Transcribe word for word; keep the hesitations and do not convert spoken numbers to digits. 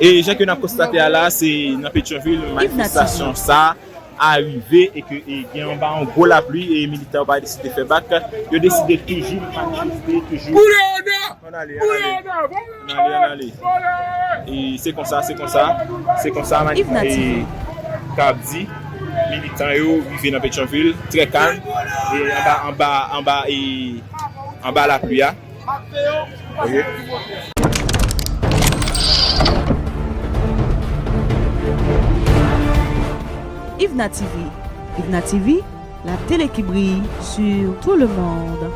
E jan ke n ap konstate a la, se nan Petyonvil manifestasyon sa a rive e ke e gen anba yon gwo lapli e militan yo pa deside fè bak. Yo deside toujou manifeste, toujou. Ann ale, ann ale. Ann ale, ann ale. E se konsa, se konsa, se konsa manif e ka ap di militan yo rive nan Petyonvil trè kalm e anba anba anba e anba lapli a. Ok. Ivna T V. Ivna T V, la télé qui brille sur tout le monde.